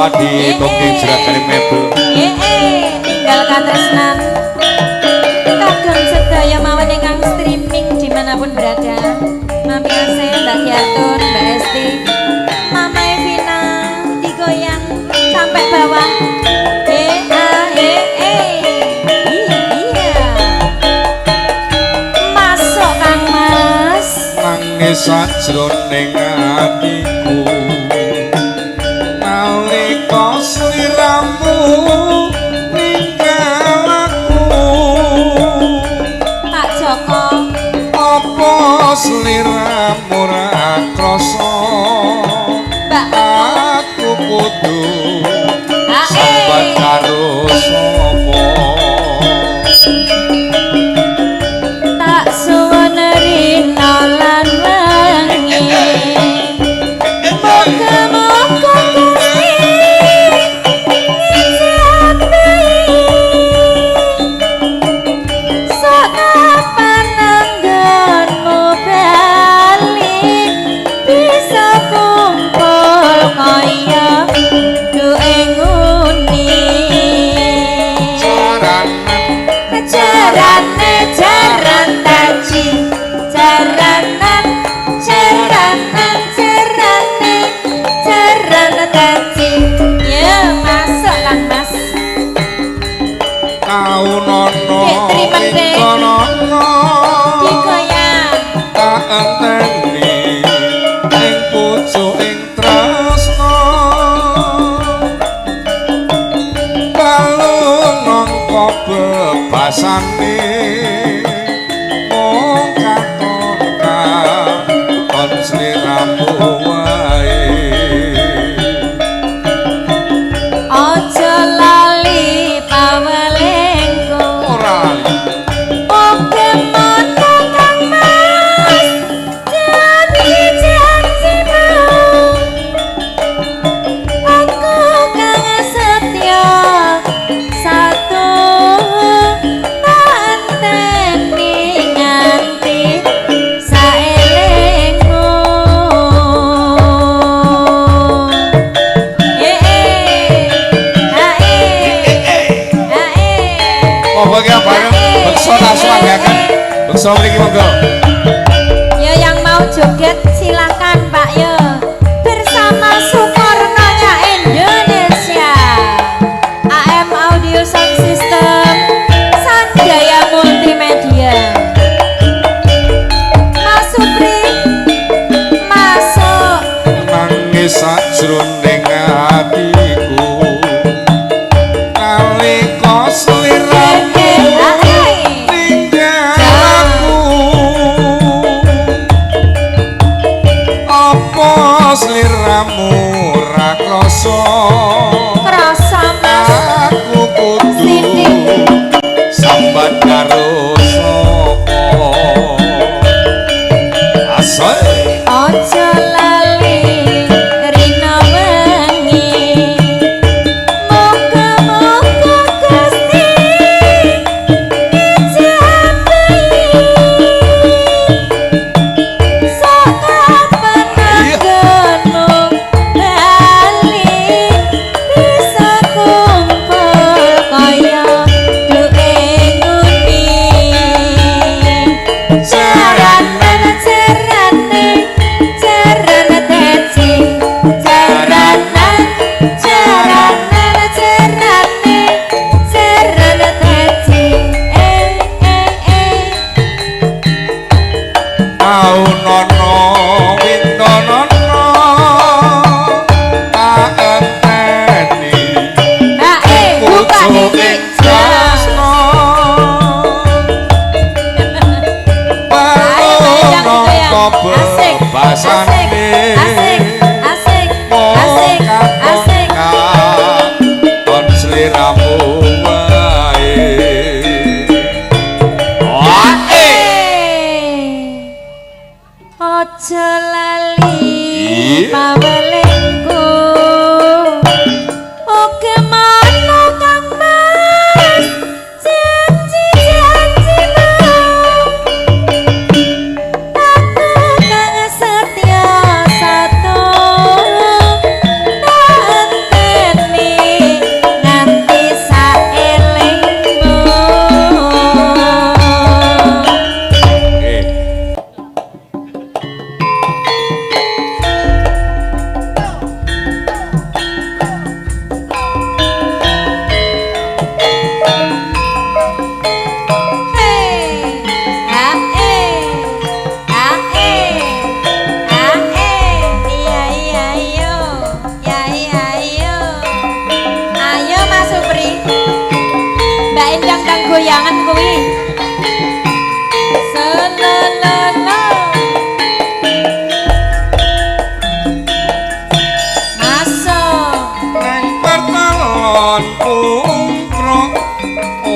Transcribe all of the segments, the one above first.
Padi Tongking Juragan Mebel. Ninggal katresnan. Kagem sedaya mawon ingkang streaming dimanapun berada. Mami Ase, Mbak Giatun, Mbak Esti, Mama Evina, digoyang sampai bawah. E A E E. Iya. Masuk Kang Mas. Nangis sajroning atiku nalika sliramu ninggal aku. Pak Joko. Apa sliramu ra krasa? Mbak Menu. Aku kudu Ah, sambat eh. karo sapa? Tak suwun rina lan wengi. Muga-muga Gusti ngijabahi. Sok kapan anggonmu bali bisa kumpul kaya duwe nguni. Jaranan. Jarane jaran taji, jaranan jaranan jarane jaran taji. Ya masuk Kang Mas. Kaunono. Dek, terima, Dek. Kono. Digoyang. Tak enteni ing pucuking tresna, balung nangka bebasane mung katon katon sliramu wae. Aja lali pawelingku. Ora lali. Oke mono Kang Mas, janji-janjimu. Aku kang setya satu anteni nganti saelingmu. Eh eh hae hae. Monggo ki bareng beksa langsung anggaken beksa mriki, monggo. Ya, yang mau joget silakan, Pak, yo. Bersama Sukarnonya Indonesia. AM Audio Sound System, Sanjaya Multimedia. Mas Supri masuk. Nangis sajroning atiku nalika sliramu Eh, eh, ninggal aku.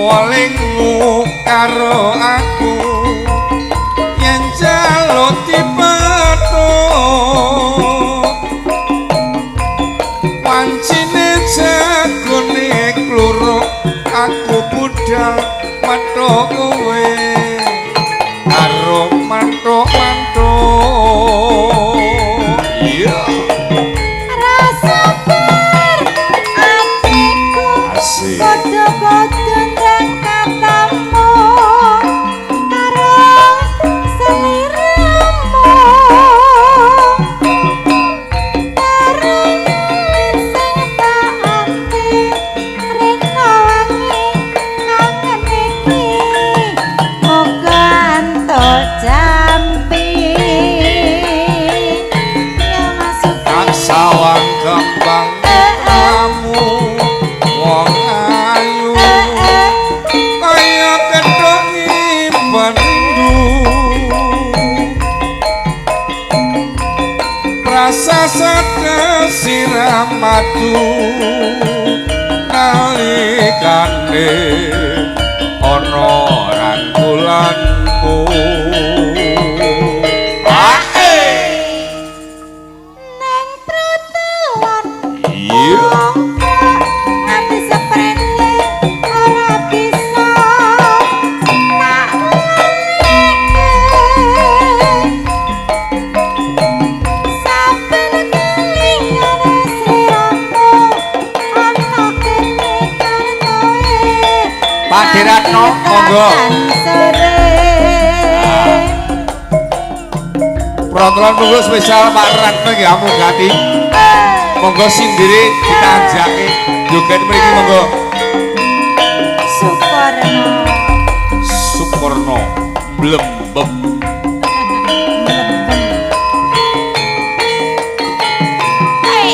Welingmu karo aku yen jaluk dipethuk, wancine jagone kluruk aku budal methuk kowe karo mantuk-mantuk. Iya. Rasa bar atiku. Asik. Kudu-kudu ndang ketemu karo seliramu. Terus sing tak ati rena wangi kangen iki moga entuk jampi. Ya Mas Supri. Tak sawang kembang kamu wong ayu kaya kethuk impen rindu, rasa siram madu nalikane ana rangkulanmu. Ae. Neng trotoar. Iya. Nganti seprene ora bisa tak laleke. Saben kelingane sliramu ana kene kartoe. Pak Diratno, monggo. Sore. Protolan monggo spesial Pak Ratno nggih Amugati. Monggo sindire ditanjake joget mriki monggo. Sukorno. Sukorno mlembem. Hey.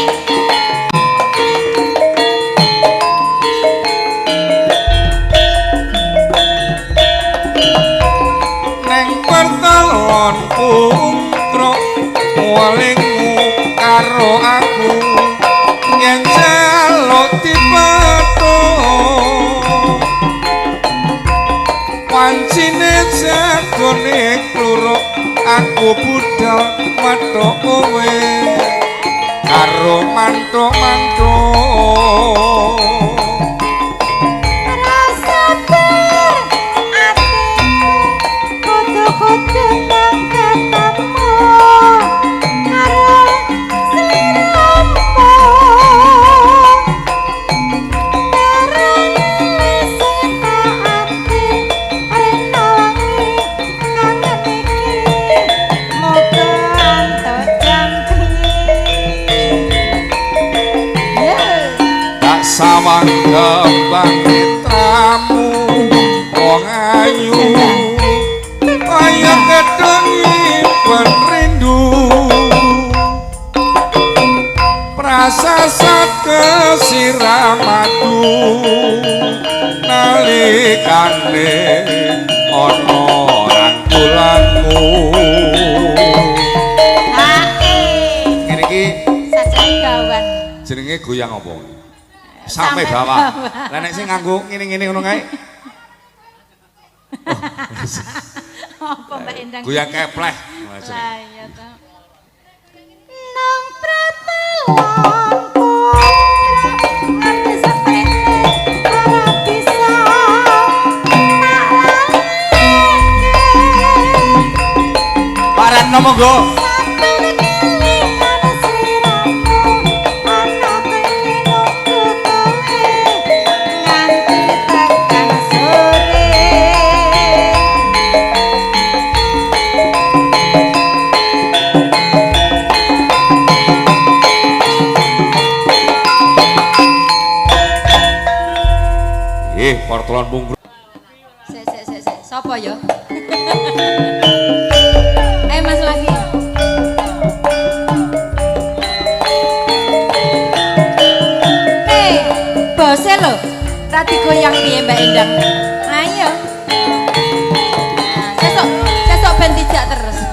Neng pertelon pungkruk walingmu karo aku yen jaluk dipethuk, wancine jagone kluruk aku budal methuk kowe karo mantuk-mantuk. Rasa bar atiku kudu-kudu nang ketemu karo sliramu. Terus sing tak ati rena wangi kangen iki moga entuk jampi. Yeah. Tak sawang kembang netramu wong ayu kaya kethuk impen rindu, prasasat kesiram madu nalikane ana rangkulanmu. Ae. Ngene iki Sajake gawan. Jenenge goyang apa? Sampai bawah. Lah nek sing nganggo ngene-ngene ngono kae Apa Mbak Endang? Goyang kepleh. Lah iya to. Nang pratelon nganti seprene ora bisa tak laleke. Pak Retno monggo. Saben kelingan sliramu ana kene nunggu kowe nganti tekan sore. Pertelon pungkruk. Sik sik sik sik, sapa ya? Mas lagi. Eh, bose lho. Ra digoyang piye Mbak Endang? Ayo. Nah, sesuk sesuk ben dijak terus.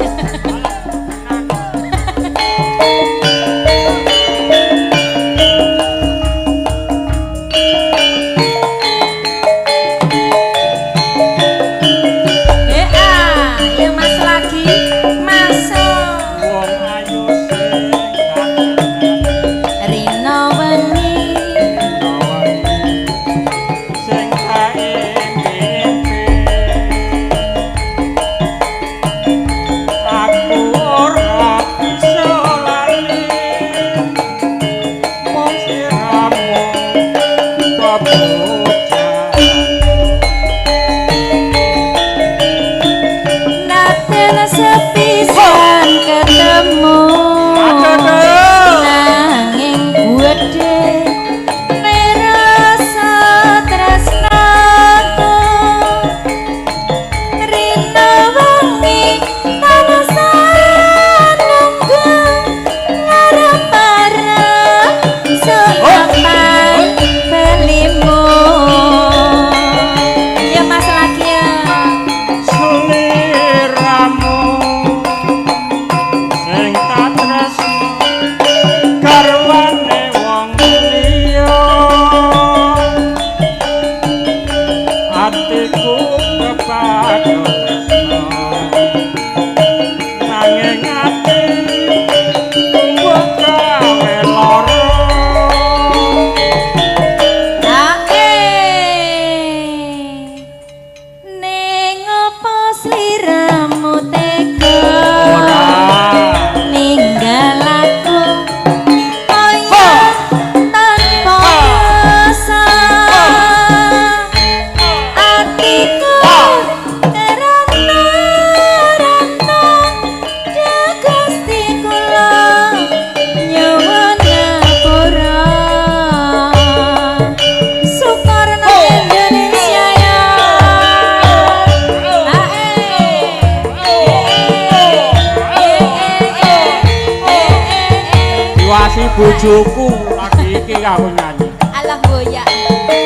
Bojoku lagi iki aku nyanyi. Alah boyak.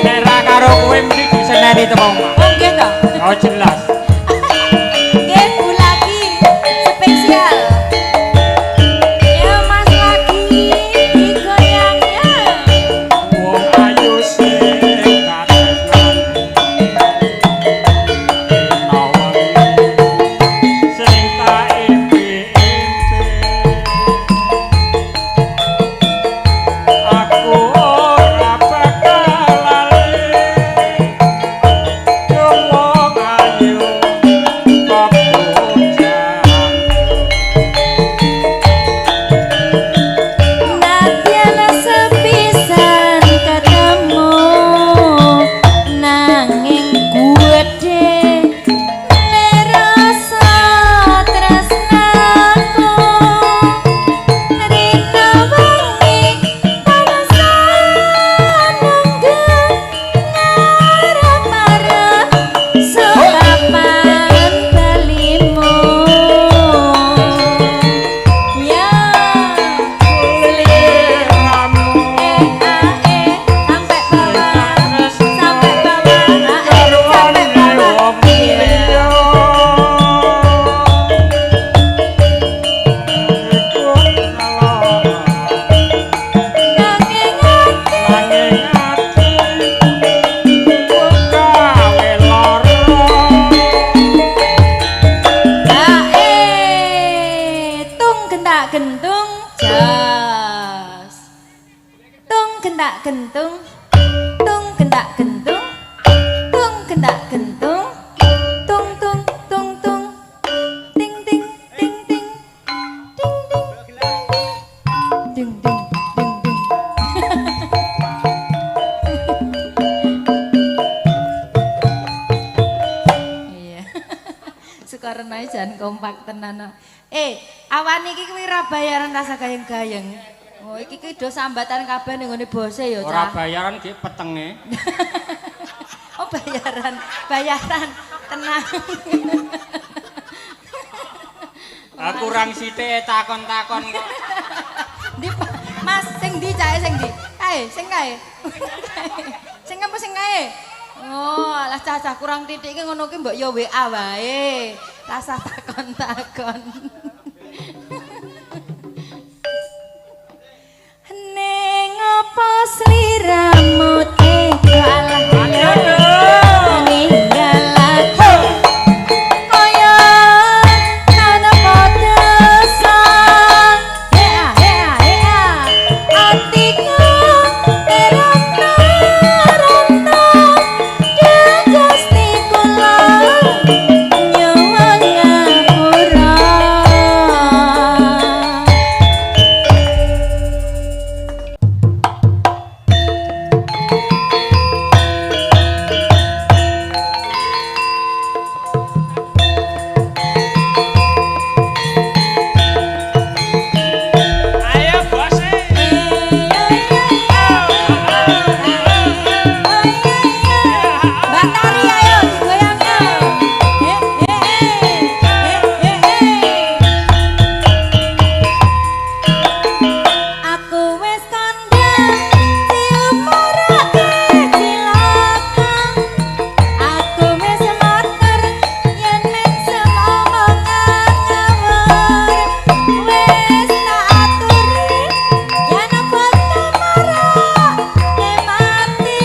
Nek ra karo kowe mesti diseneni teko omah. Oh nggih to. Oh jelas. Nggih Bu lagi spesial. Ya Mas lagi digoyangnya. Wong ayu sing katresnan. Sing tak impi-impi. Aku ora bakal lali. Wong ayu kok bocah. Nadyan sepisan ketemu nanging gedhe rasa tresnaku rina wengi tansah nunggu ngarep-arep sekapan balimu ya Sliramu E A E sampai bawah sampai bawah A E sampai bawah iya. Nanging ati A E tung gentak gentung jas tung gentak gentung tung gentak gentung tung gentak gentung tung tung tung tung ting ting ting ting ting ting ting ting ding ding ding ding. Iya. Sukarno jan kompak tenan. Eh, awan iki kuwi ra bayaran rasa gayeng-gayeng. Oh, iki ki do sambatan kabeh ning ngene bose ya, Ora Cah. bayaran ki petenge. Oh, bayaran, bayaran. Tenang. Aku kurang sithik takon-takon kok. Ndi, Mas, sing ndi cahe sing ndi? Kae, sing kae. Sing apa sing kae? Oh, alah cah-cah kurang titik ki ngono ki mbok ya WA wae. Rasah takon-takon. Ning apa sliramu tega alah ninggal aku kaya tanpa dosa. Hea hea hea atiku teranta-ranta Gusti kula nyuwun ngapura. Ayo bos. Mbak Tari ayo digoyangnya. He he he he he. Aku wis kandha diumurake cilaka. Aku wis motor yen men semomongan ngawur. Wis tak aturi yen bakal marake mati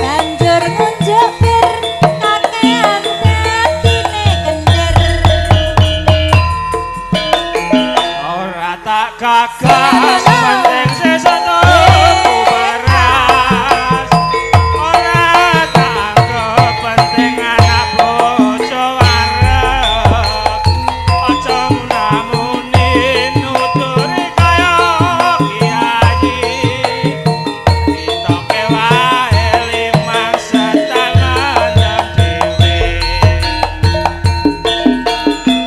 banjur ngunjuk bir kakean dadine kendir. Ora tak gagas penting sesuk tuku beras. Ora tak anggep penting anak bojo wareg. Aja munamuni nuturi kaya kiai. Ditoke wae limang setan mendem dhewe.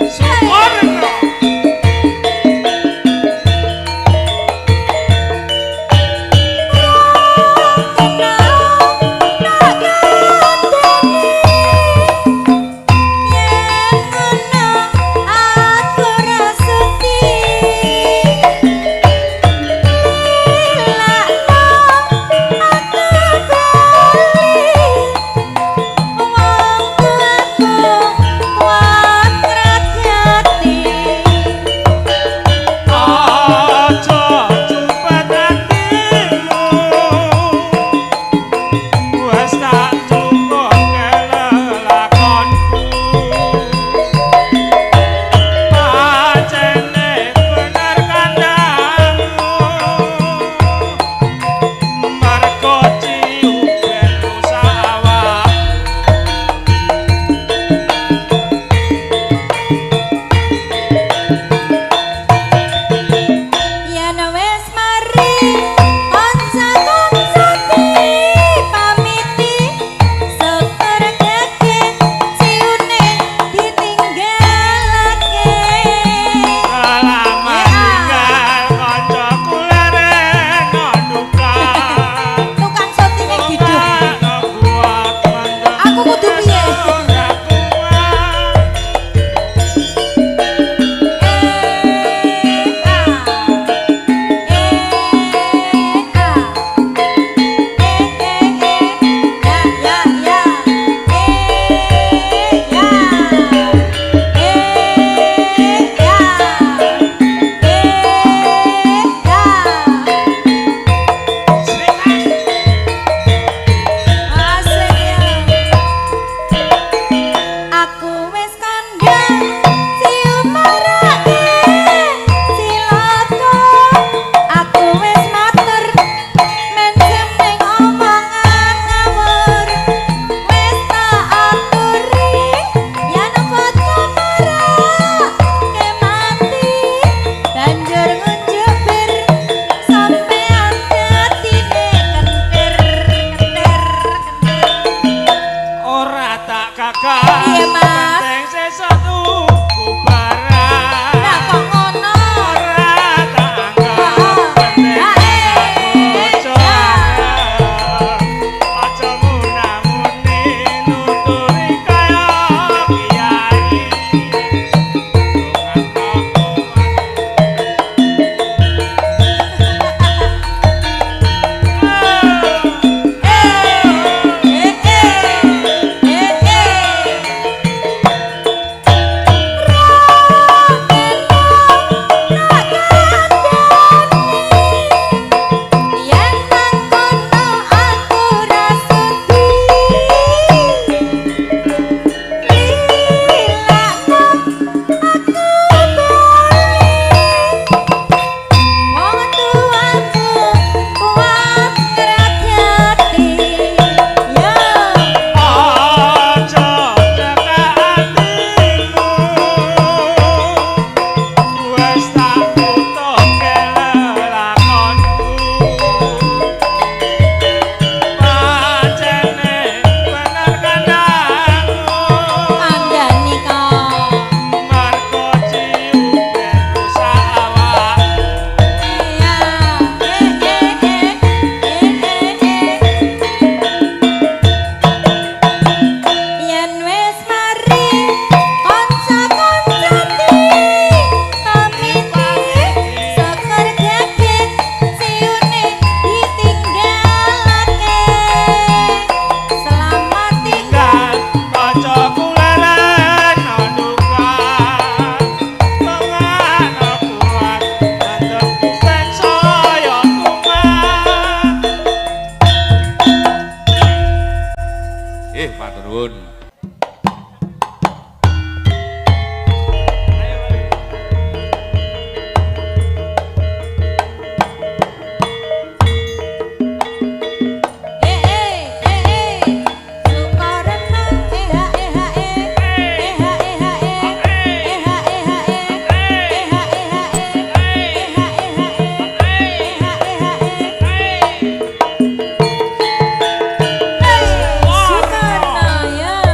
Syukur. Matur nuwun. Eh eh eh eh Sukarno eh ha eh ha eh eh ha eh ha eh eh ha eh ha eh eh ha eh ha eh eh ha eh ha eh eh ha eh ha eh. Sukarno ya.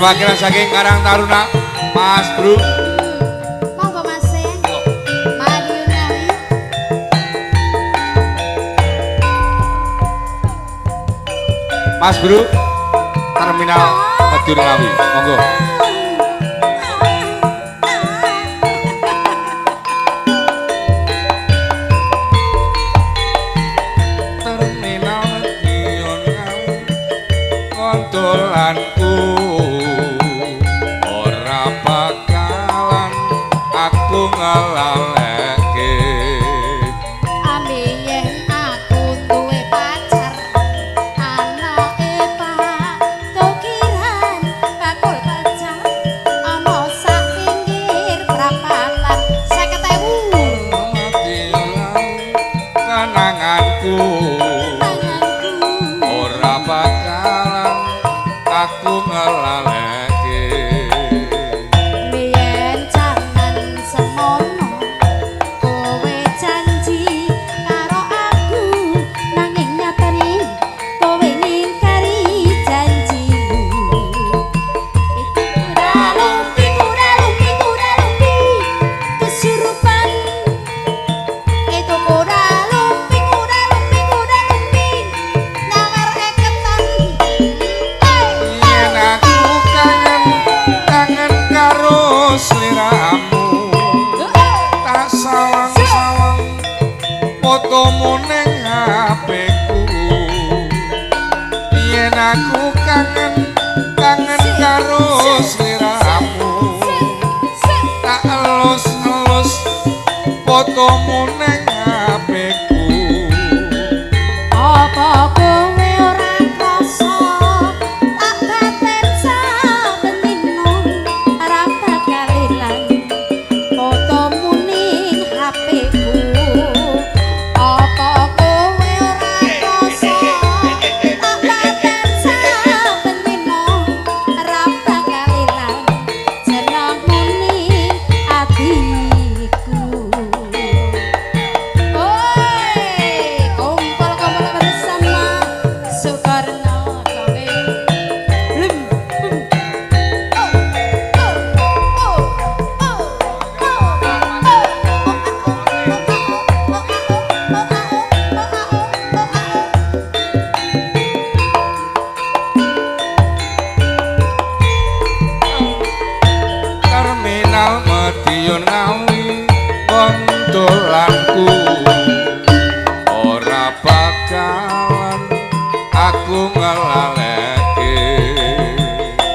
Perwakilan saking Karang Taruna Mas Bro. Monggo Mas. Madiun Ngawi. Mas Bro Terminal Madiun Ngawi. Monggo. Terminal Madiun Ngawi kondolanku ora bakalan aku ngelaleke. Ambiyen aku duwe pacar anake Pak Tukiran bakul pacar ana sak pinggir prapatan 50.000. Madiun Ngawi kenanganku Tanganku ora bakalan aku ngelaleke. Biyen jaman semono kowe janji karo aku nanging nyatane kowe ngingkari janjimu. Pikuralumpi kuralumpi kuralumpi kesurupan itu kuralumpi kuralumpi kuralumpi nawar eketan. Yen aku kangen kangen karo sliramu tak sawang-sawang fotomu ning HP-ku. Yen aku kangen kangen karo sliramu tak elus-elus fotomu ning HP-ku. Apa kowe ora krasa tak baten saben dina ora bakal ilang fotomu ning HP-ku. Apa kowe ora krasa tak baten saben dina ora bakal ilang jenengmu ning atiku. Oi, kumpul-kumpul bersama Soekarno Kawe. Blum, bum. Oh, oh, oh, oh, oh, oh, oh, oh, oh, oh. Terminal Madiun Ngawi kondolanku ora bakalan aku ngelaleke.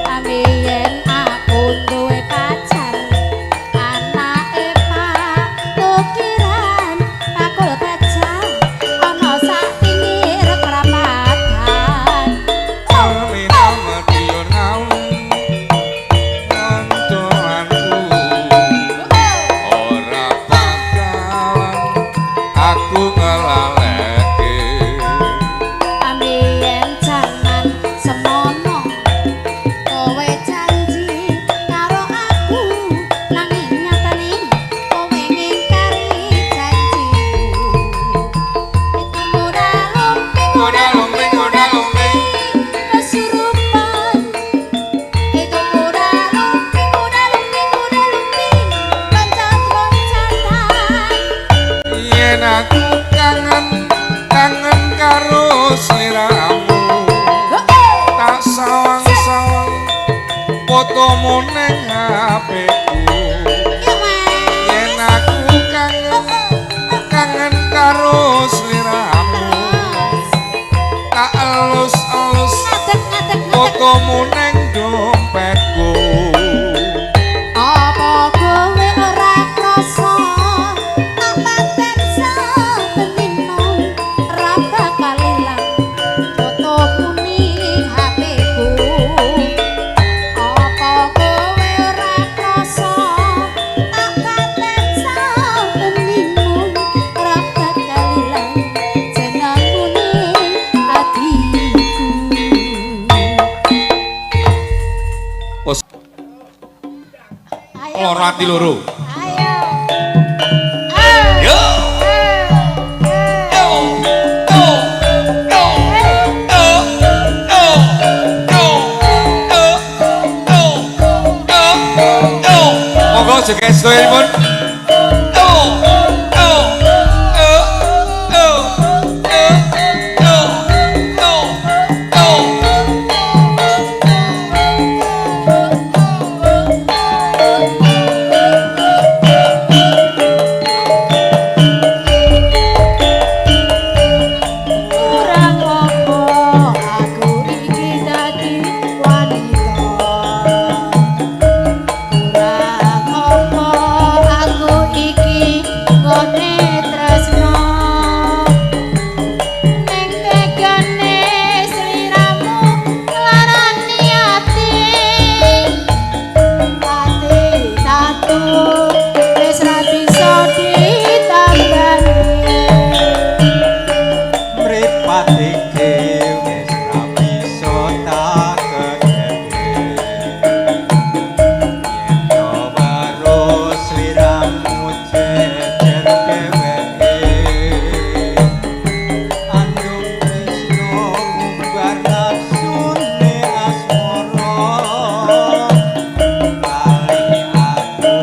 Ambiyen aku duwe pacar anake Pak Tukiran bakul pacar ana sak pinggir prapatan. Terminal Madiun Ngawi kondolanku ora bakalan aku ngelaleke. Ambiyen jaman semono kowe janji karo aku nanging nyatane kowe ngingkari janjiku. Itu muralumpi Muralumpi, muralumpi. Kesurupan itu muralumpi muralumpi muralumpi loncat-loncatan. Yen aku kangen kangen karo sliramu tak sawang-sawang fotomu ning HP-ku. Yuk Mas. Yen aku kangen kangen karo sliramu tak elus-elus Ngadeg ngadeg ngadeg. fotomu ning dompetku. Apa kowe ora krasa tak paten saben dina ora bakal ilang fotomu ning HP-ku. Apa kowe ora krasa tak paten saben dina ora bakal ilang jenengmu ning atiku. Pos Ayo. Loro ati loro. Ayo. Yo. Yo. Yo. Yo. Yo. Yo. Yo. Yo. joget sedaya. Oh, oh, oh, oh, oh, oh, oh, oh. Kurang apa aku iki dadi wanita? Kurang apa aku iki nggone tresno? Ning tegane sliramu nglarani ati. Ati tatu wis ra bisa ditambani. Mripat iki wis ra bisa tak kekepe. Yen to weruh sliramu jejer dheweke, andung tresno ngumbar nafsune asmara. Lali aku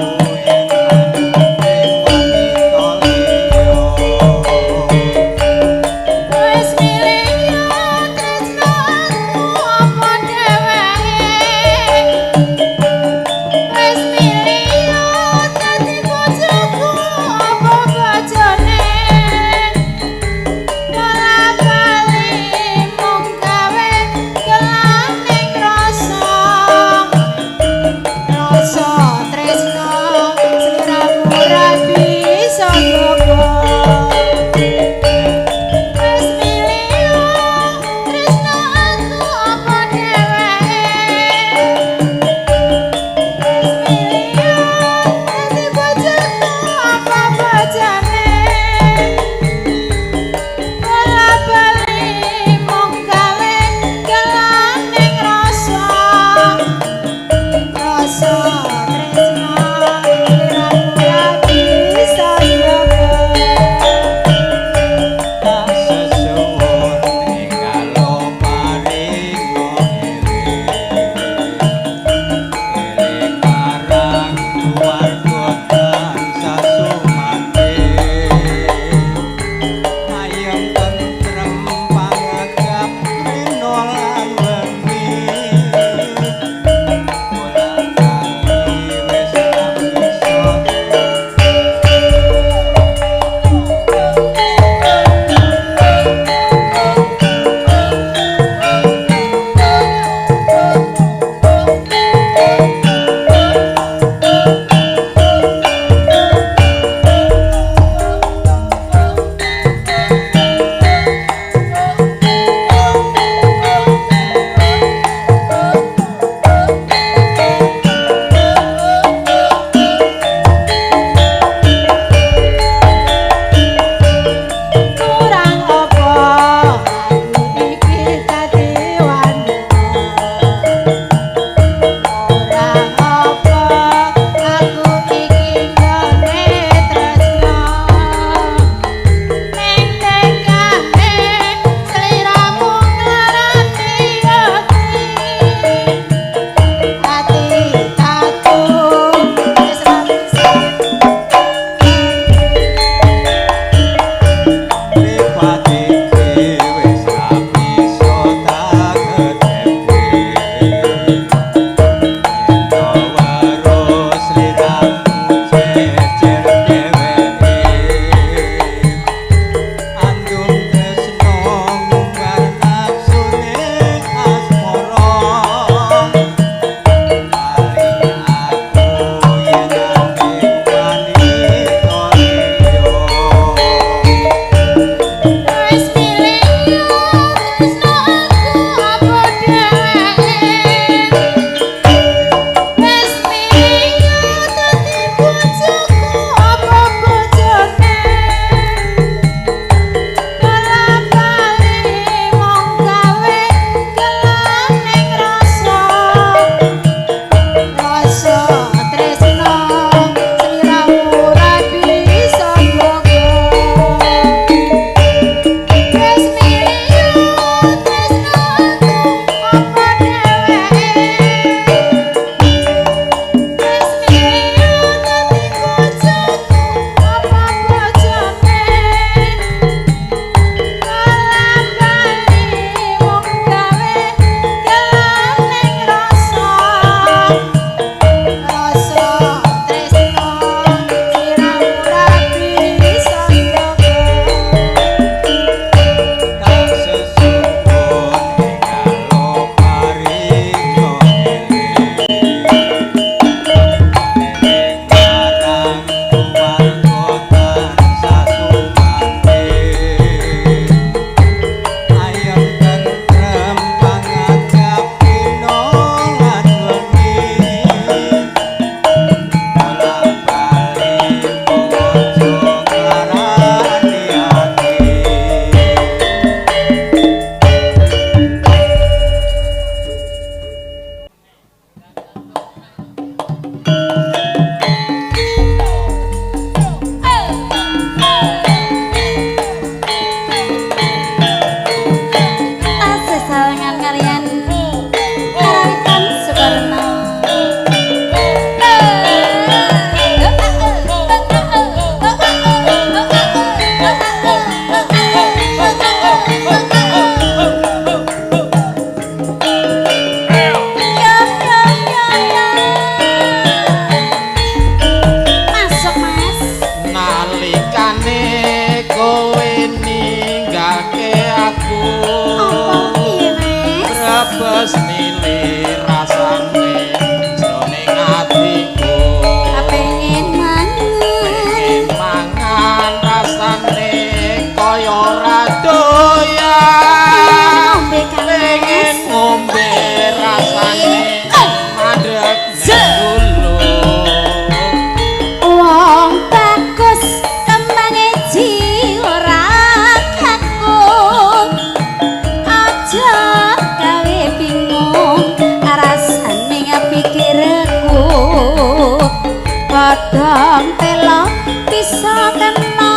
Godhong telo bisa kena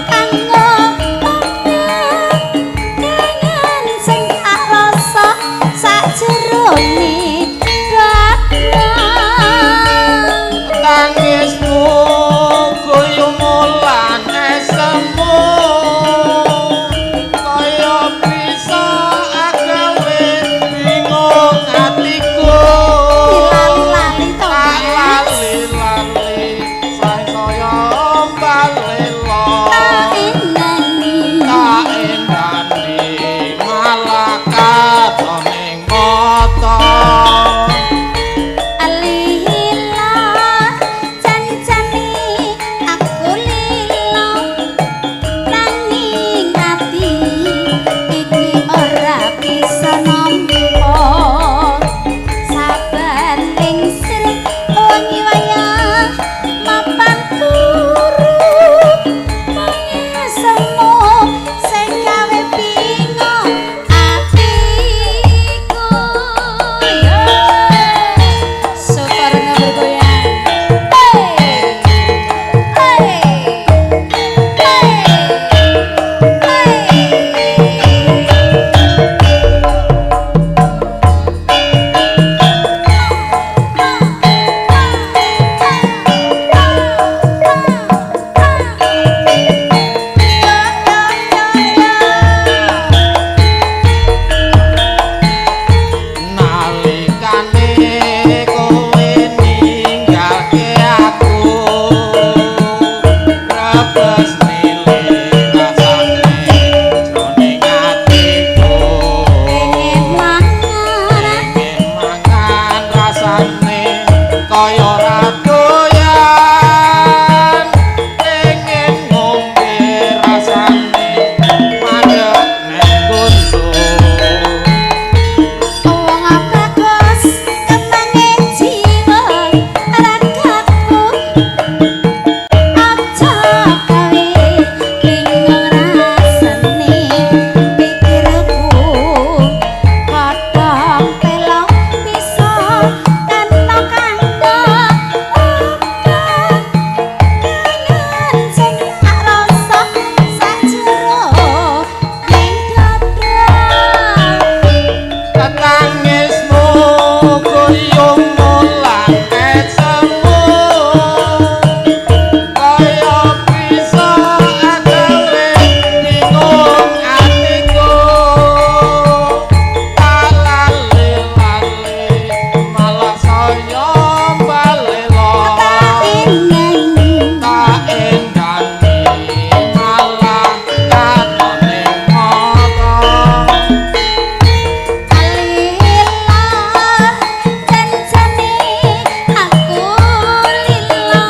kanggo kangen sing tak rasa sakjerone dada. Tangismu guyumu lan esemu kaya bisa agawe bingung atiku. Dilali-lali to, Tak Mas. lali-lali saya balelo. Tak enani. Tak endani malah katon ing mata. Lila jan-jane aku lila nanging ati iki ora bisa nampa. Saben lingsir wengi wayah mapan turu pangesemu sing gawe bingung atiku. Yo Sukarno bergoyang. Hey, hey, hey, hey. Nalikane kowe ninggalke aku, rebes milih rasane jroning atiku. Pengen mangan. Pengen mangan rasane kaya ora doyan, pengen ngombe rasane mandek nang gunung. Wong bagus kemange jiwa ragaku, aja gawe bingung rasane pikirku. Godhong telo bisa kena kanggo kangen sing tak rasa sajero ning dada. Tangismu guyumu lan esemu kaya bisa agawe bingung atiku. Tak lali-lali malah saya balelo. Tak enani. Tak endani malah katon ing mata. Lila jan-jane aku lila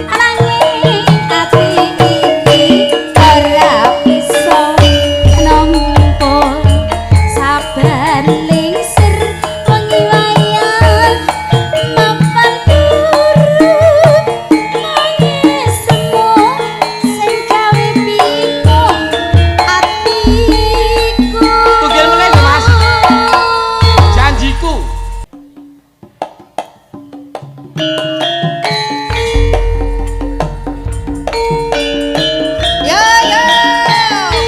nanging ati iki ora bisa nampa. Saben lingsir wengi wayah mapan turu nangismu sing gawe bingung atiku. Tunggil meneh lho, Mas. Janjiku. Yo yo,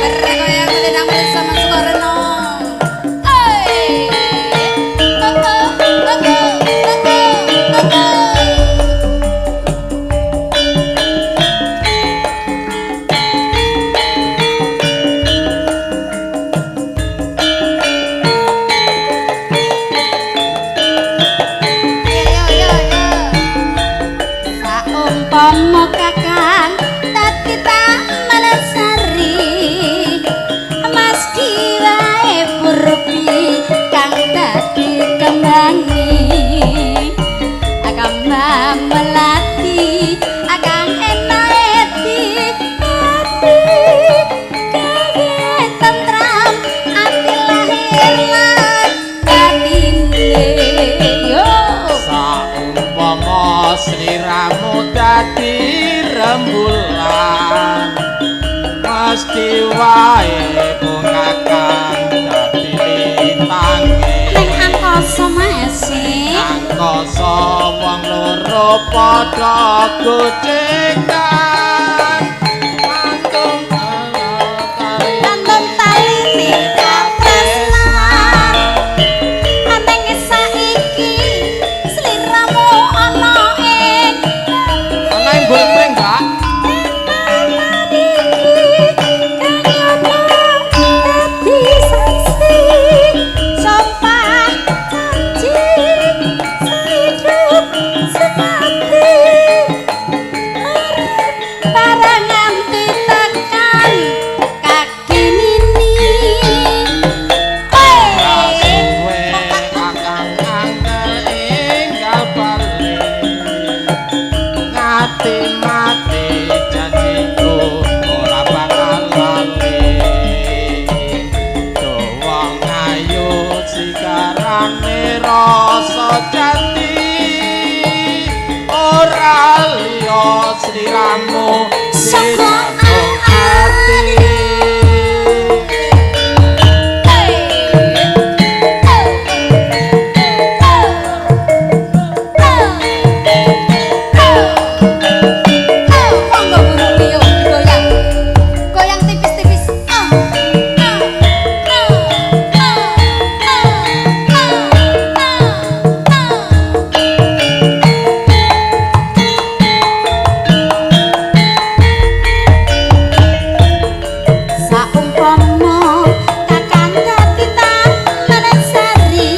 bergoyang selendang bersama Sukarno. Hey, oh oh oh oh oh oh. Yo yo yo. Saumpama kakang dadi taman sari, Mas diwae purbi kang dadi kembangi, kembang melati kang enak di ati gawe tentram ati lahir lan batine. Yo. Saumpama sliramu dadi rembulan, mesti wae kung kakang dadi lintange. Ning angkasa masih Angkasa. Angkasa wong loro padha gocekan antung tali Antung taline katresnan aneng saiki sliramu ana ing Ana ing mbul pring, Mbak. Suwe kakang angkel enggal bali ngati mati janjiku ora bakal lali wong ayu sigarane rasa jati ora liya sliramu Saka sing ati. Monggo burung beo digoyang. Goyang tipis-tipis. Ah, ah, ah, ah, ah, ah, ah, ah. Saumpama kakang dadi taman sari,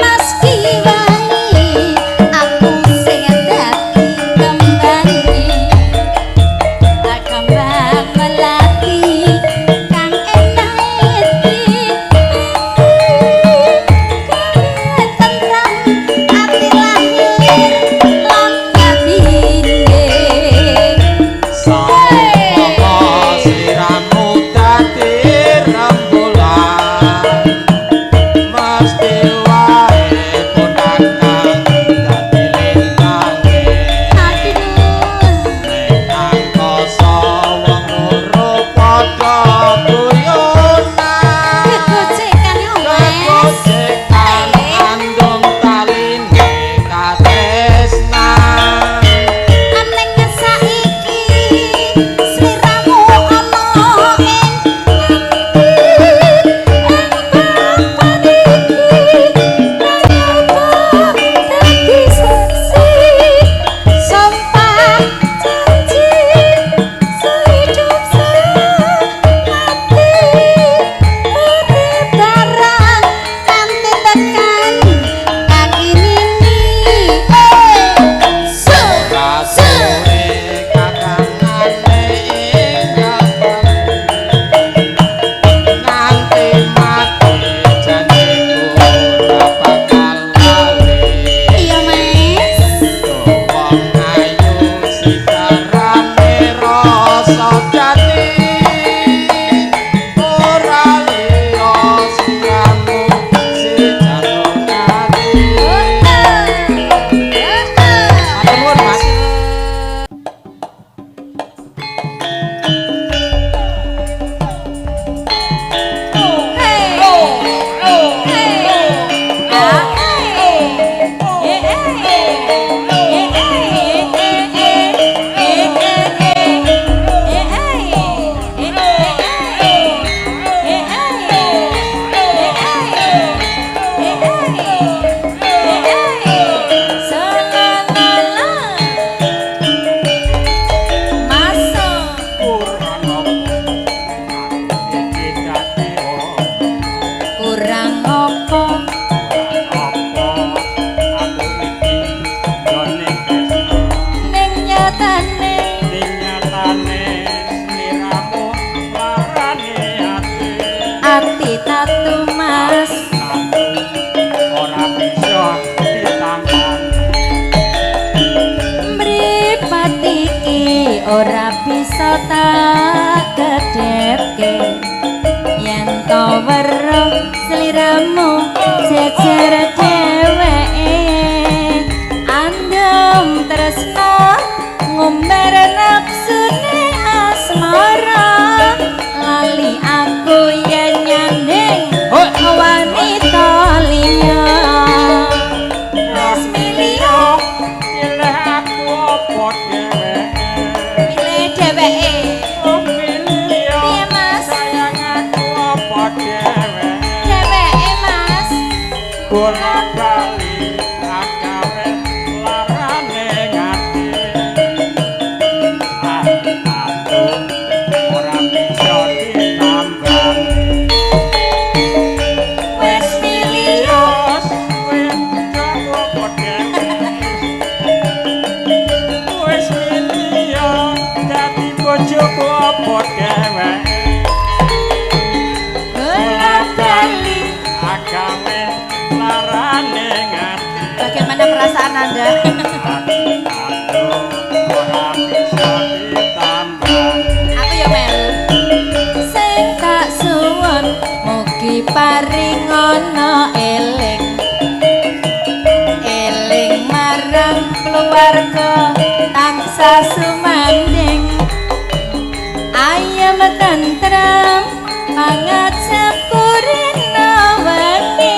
meski wae aku sing dadi kembange, kembang melati kang enak iki gawe tentram ati lahir lan batine. Saumpama sliramu dadi rembulan mesti wae ponakang dadi lintange. Aduh. Ning angkasa wong loro padha guyonan Kegocekan yo, Mas. kegocekan andung taline katresnan. Aneng saiki sliramu ana ing ati ing papan iki kayata dadi saksi sumpah janji sehidup semati urip bareng kanthi tekan kaki nini. Su su. Rasuwe kakangane enggal bali nganti mati janjiku ora bakal lali. Iya, Mas. Wong ayu sigarane rasa jati ora liya sliramu si jantung ati. Matur nuwun, Mas. Kurang apa aku iki dadi wong? Kurang apa? Apa aku iki nggone tresno? Ning nyatane Ning nyatane sliramu larane ati. Ati tatu, Mas. Tatu ora bisa ditangani. Mripat iki ora bisa tak kedhepke yen to weruh sliramu jejer dheweke andem tresno ngumbar nafsune asmara lali aku yen nyanding wanita liya. Nanda. Ora bisa ditambani. Aku ya melu. Sing tak suwun mugi paringono eling. Eling marang keluarga tansah sumanding. Ayem tentrem pangajapurina wengi.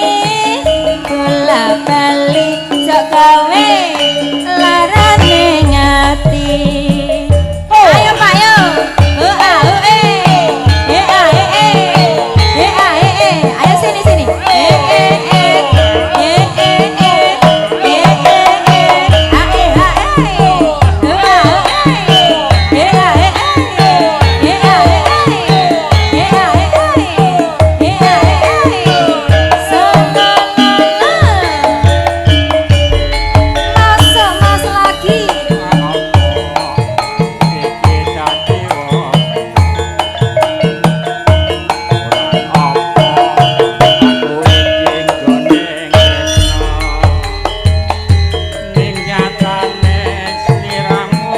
Bola bali jok gawe larane ngati. Ayo Pak yo. Oh a oh e. E a e e. E a e e. Ayo sini sini. E e e. E e e. E e e. A e a e. Oh a oh e. E a e e. E a e e. E a e e. E a e e. So la la la. Masuk mas lagi. Iki dadi wong ora apa aku iki nggone tresno ning nyatane sliramu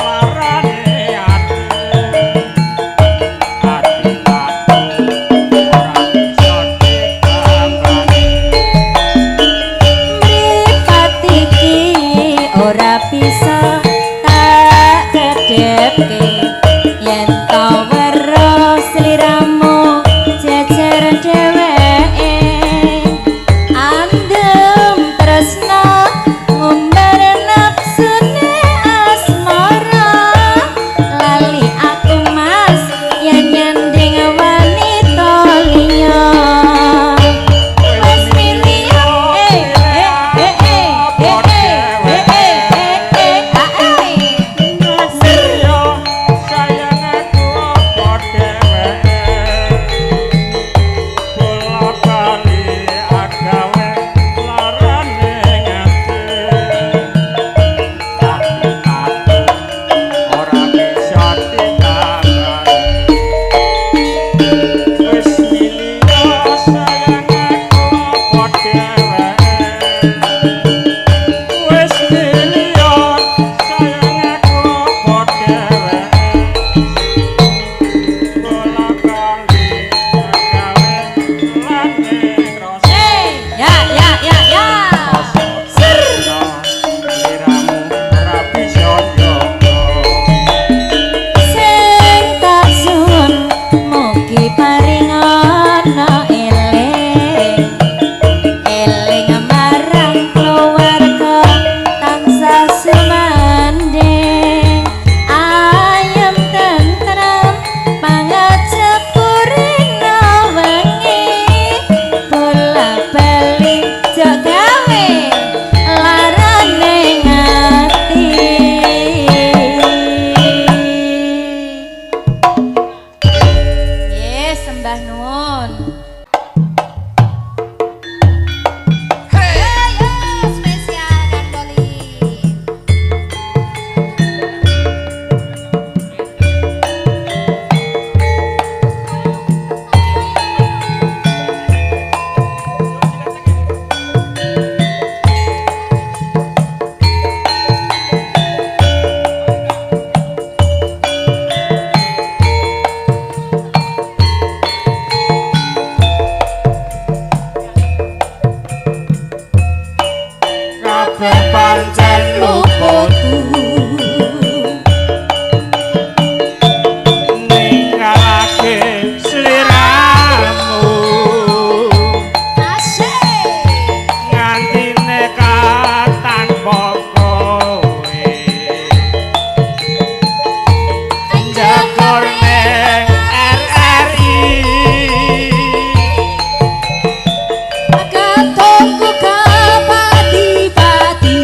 larane ati ati aku ora bisa ditambani. Mripat iki ora bisa tak kedhepke yen to weruh sliramu jejer dheweke andem tresna ngumbar nafsune asmara lali aku mas yen nyanding wanita liya wis milih eh eh eh eh eh eh eh eh eh ah eh. Yo sayang aku apa dheweke bola bali agawe larane ngati ati aku ora bisa ditambani wis milih sayang aku apa dheweke wis milih sayang aku apa dheweke bola bali agawe larane rasa. Hey, ya ya ya ya. Ser sliramu ora bisa njogo. Sing tak suwun mugi paringono eling eling marang keluarga tansah sumanding ayem tentrem pangajapurina wengi bola bali jok gawe larane ngati. Yes, sembah nuwun. Ayo, spesial kan Poli. Kabeh pancen luput ninggalake sliramu Asik. nganti nekat tanpa kowe njagor ning RRI. Katungku kapati-pati.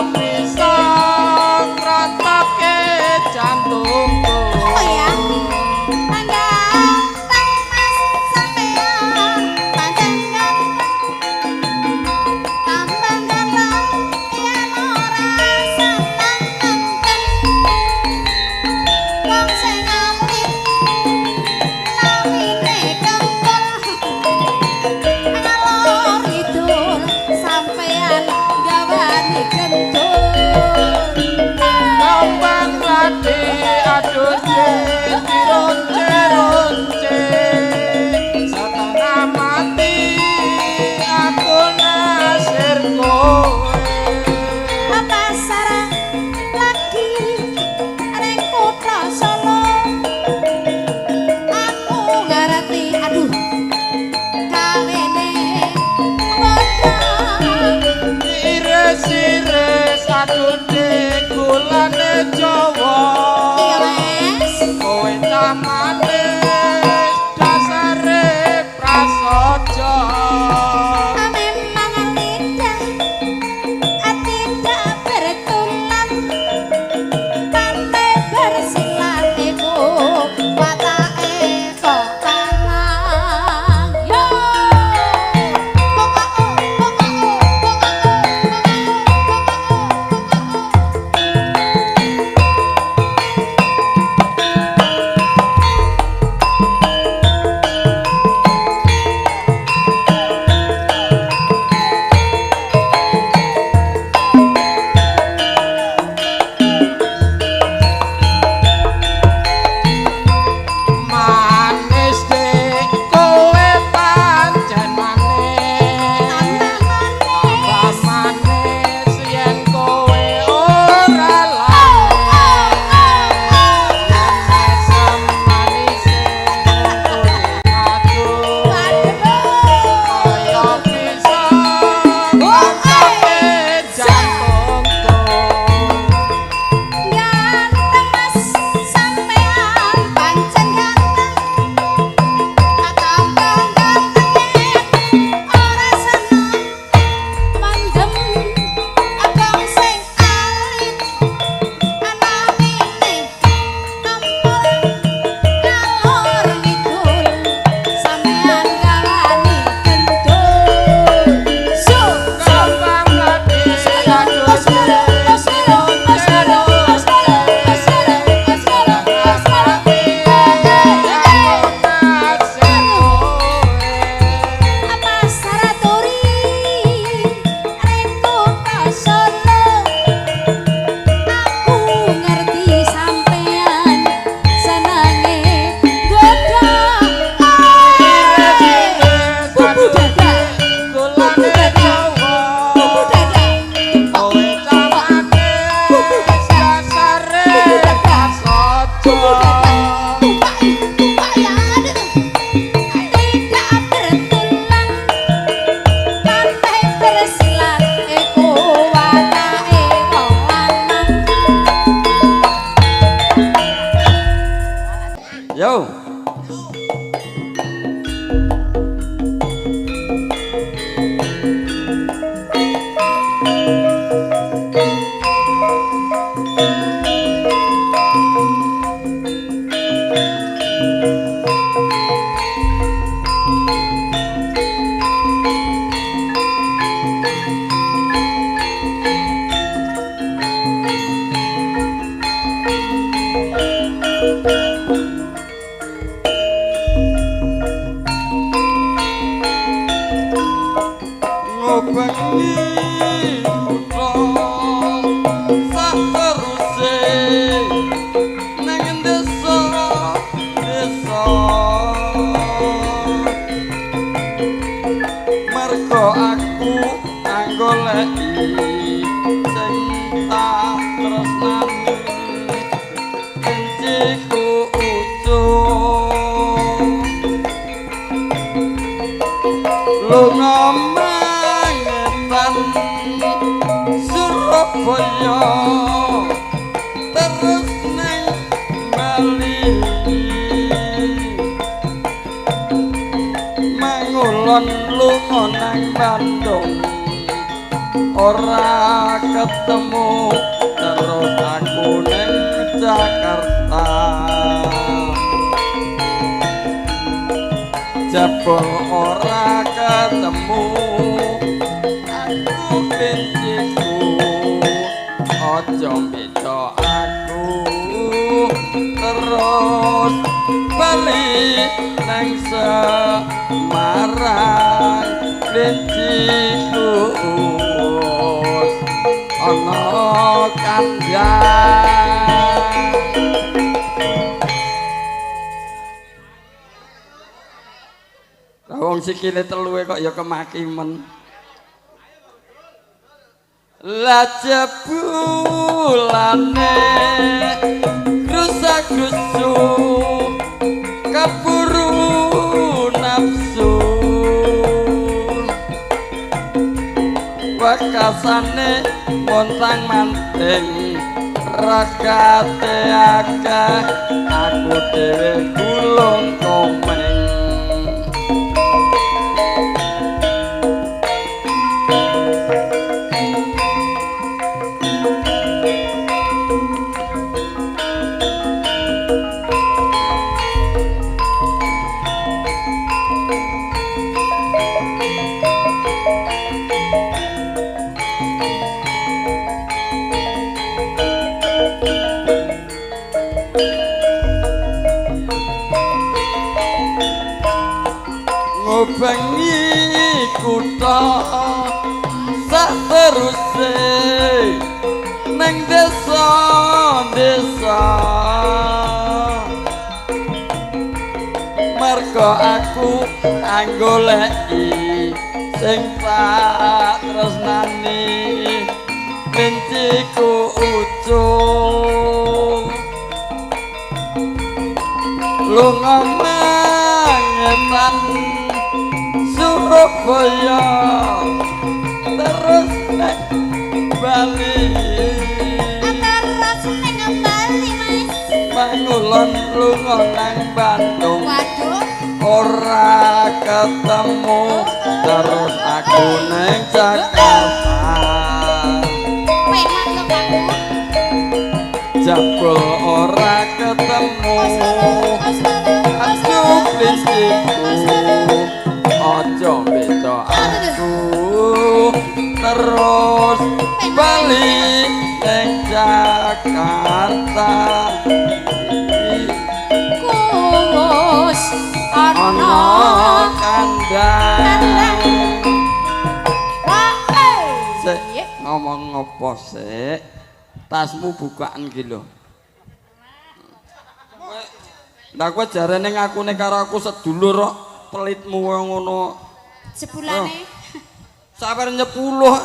Bisa ngrontokke jantungku. Oh ya. Ganteng Mas sampean, pancen ganteng. Tambah ganteng yen ora seneng nenten. Wong sing alit lawine kempul. Ngalor ngidul sampean gawani gendul. Kembang lati aduh dironce-ronce. Setengah mati aku nasir kowe. Pasar lagi ning kutha Solo. Aku ngerti aduh kawene padha. Iris-iris aduh gulane Jawa. Iya Mas. Kowe cah manis dasare prasaja. Memang lidah tidak bertulang, pandai bersilat iku watake kok kalang. Yo kok kok kok kok kok Manis dik kowe pancen manis. Tambah manis. Tambah manis yen kowe ora lamis. Asem manise aduh kaya bisa ngrontokke jantungku. Ganteng Mas sampean pancen ganteng. Tambah ganteng ora seneng mendem. Abang sing alit anamine ampun ngalor ngidul sampean gawani gendul. Su su Kembang mlati aduh Aku ngerti sampean senenge godha. Bubu dada, bubu dada, bubu dada. Kowe cah manis dasare prasaja. Tupai, tupai ya ada tuh. Tidak bertulang, pandai bersilat, iku watake wong lanang. Yo. Ngubengi kutha sateruse nang desa desa, mergo aku anggoleki sing tak tresnani, kenciku ucul lunga mangetan Surabaya terus nang Bali, mangulon lunga nang Bandung. ora ketemu terus aku neng Jakarta. Jebul ora ketemu aku klinciku, aja beda aku terus bali nang Semarang klinciku ana kandhang. Lah wong sikile teluwe kok ya kemakimen. Lah jebulane rusak-rusu keburu nafsu, wekasane montang manting ragate akeh aku dhewe gulung komeng. Ngubengi kutha sateruse nang desa-desa, mergo aku anggoleki sing tak tresnani klinciku ucul lunga mangetan Surabaya terus nek bali, Terus ning Bali Mas. Mangulon lunga nang Bandung. Waduh. Ora ketemu terus aku neng Jakarta. Penak lho aku. Jebul ora ketemu aku klinciku, aja beda aku terus bali neng Jakarta. Kus Ana ana kandhang. Wae. Sik ngomong apa sik? Tasmu bukaan ki lho. Lah kowe jarene ngakune karo aku sedulur kok pelitmu kaya ngono. Jebulane Sabar nyepuluh.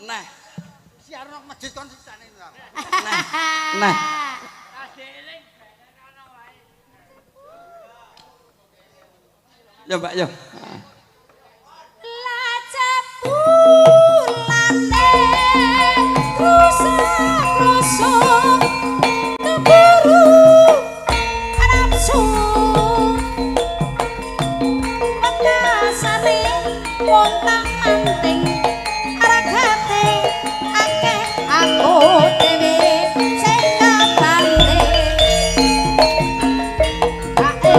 Nah, Siaran nang masjid kon sisane. nah. Ya Mbak ya. La jebulane rusak-rusuk keburu nafsu, wekasane montang manting ragate akeh aku dhewe sing kebanting. Ae.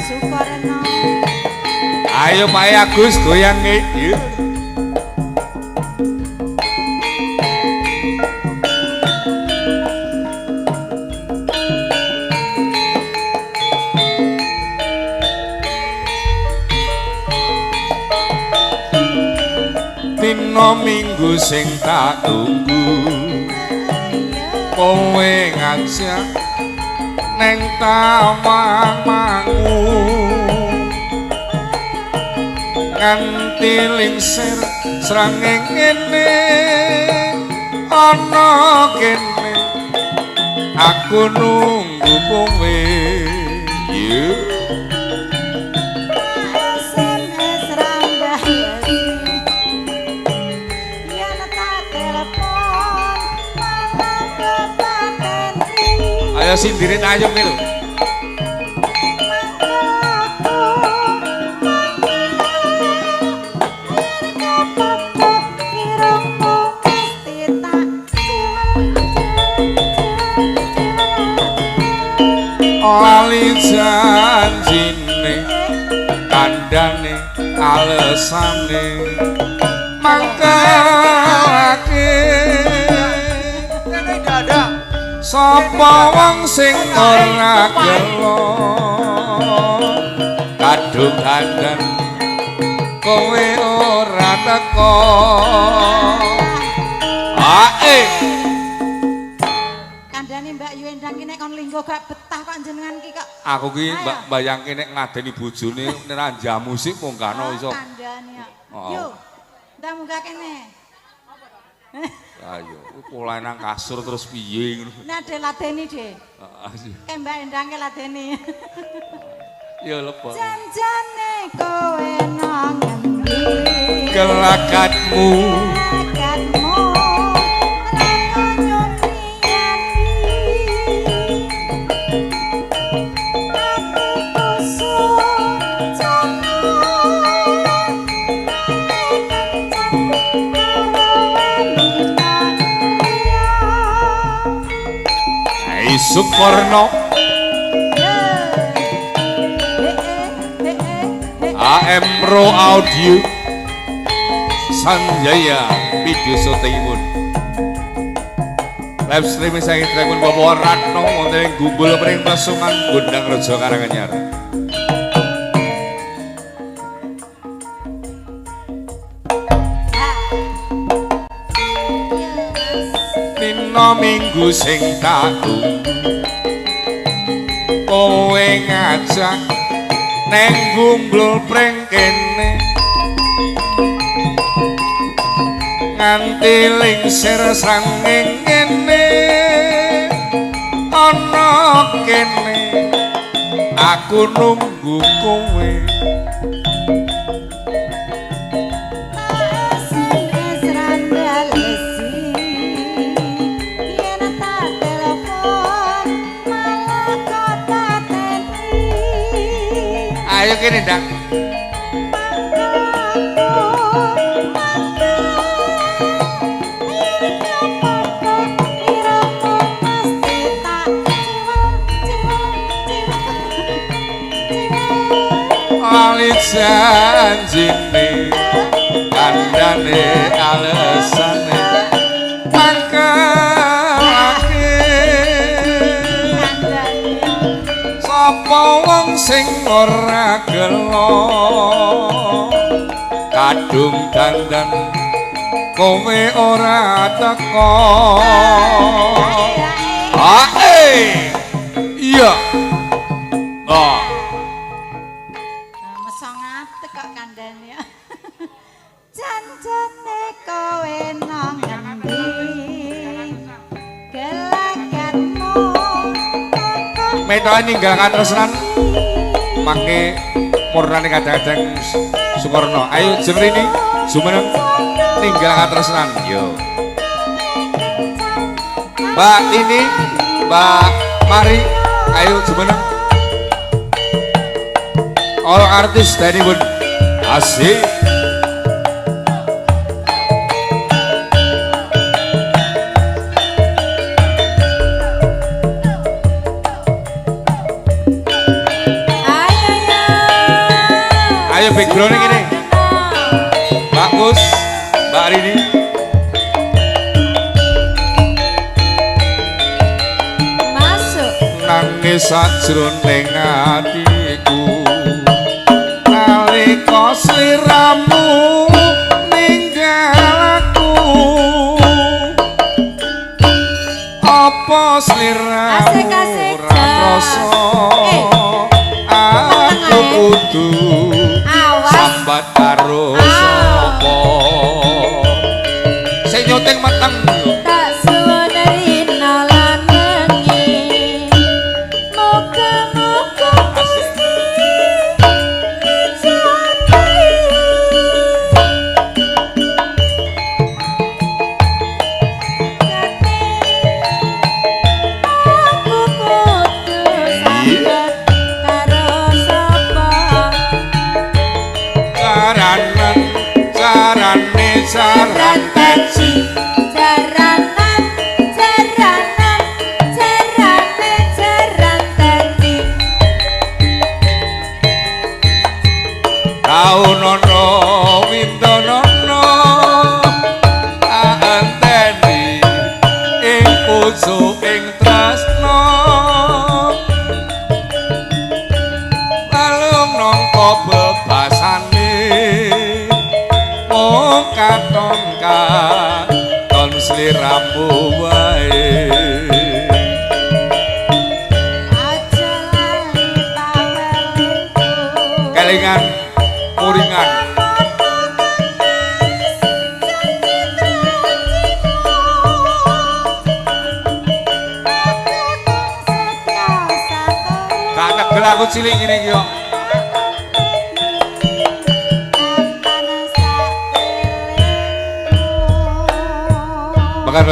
Sukorno. Ayo Pak Agus goyang iki. Dina Minggu sing tak tunggu, kowe ngajak neng Tawangmangu, nganti lingsir srengenge ngene ana kene aku nunggu kowe. Yeah. SMS rambasi. Ayo sindire tayung iki lho. Lali janjine kandhane alesane mangkelake sapa wong sing ora gelo kadung dandan kowe ora teko. Ae Kandhane Mbak Yu Endang ki nek kon linggo gak betah kok jenengan ki kok. Aku ki mbak bayangke nek ngadeni bojone nek ra jamu sik mongkano iso. Kandhane kok. Oh. Yo. Ndang munggah kene. Ayo, polahe nang kasur terus piye ngono. Nah, de ladeni, De. Heeh. Kayak Mbak Endang ke ladeni. Ya lepok. Janjane kowe nang ngendi? Gelakatmu Gelakatmu lakon nyupriyani. Atiku sujono kencan karo wanita liya. Hai Sukorno AM Pro Audio Sanjaya video syutingipun live streaming saking Dragon Bapak Ratno wonten ing Gumbul Pring Plesungan Gondang Rejo Karanganyar. Dina Minggu sing tak tunggu kowe ngajak neng Gumbul Pring kene nganti lingsir srengenge ngene ana kene aku nunggu kowe. SMS randelesi yen tak telepon malah kok pateni. Ayo kene Ndang. Lali janjine kandhane alesane mangkelake sapa wong sing ora gelo kadung dandan kowe ora teko. Ae iya. Oh. Mesongat kok kandhane. Janjane kowe nang ngendi? Gelakatmu kok Metoke ninggal katresnan mangke murnane kadang-kadang Sukorno. Ayo jemrini jumeneng ninggal katresnan. Yo. Mbak Tini, Mbak Mari, ayo jumeneng. All artis dari pun asik. Ayo background ini. Mbak Kus, Mbak Rini. Masuk. Nangis sajroning atiku nalika sliramu ninggal aku. Apa sliramu Asik, asik, ora krasa? Aku kudu Awas. sambat karo sapa? Sing nyuting meteng. Tak suwun rina lan wengi. Muga-muga Gusti ngejabahi. Aku kudu Bojo ing tresna Balung nampa bebasane mung katon katon sliramu wae. Aja lali pawelingku. Kelingan muringan. Gak tegel aku cilik ngene iki kok. Makan.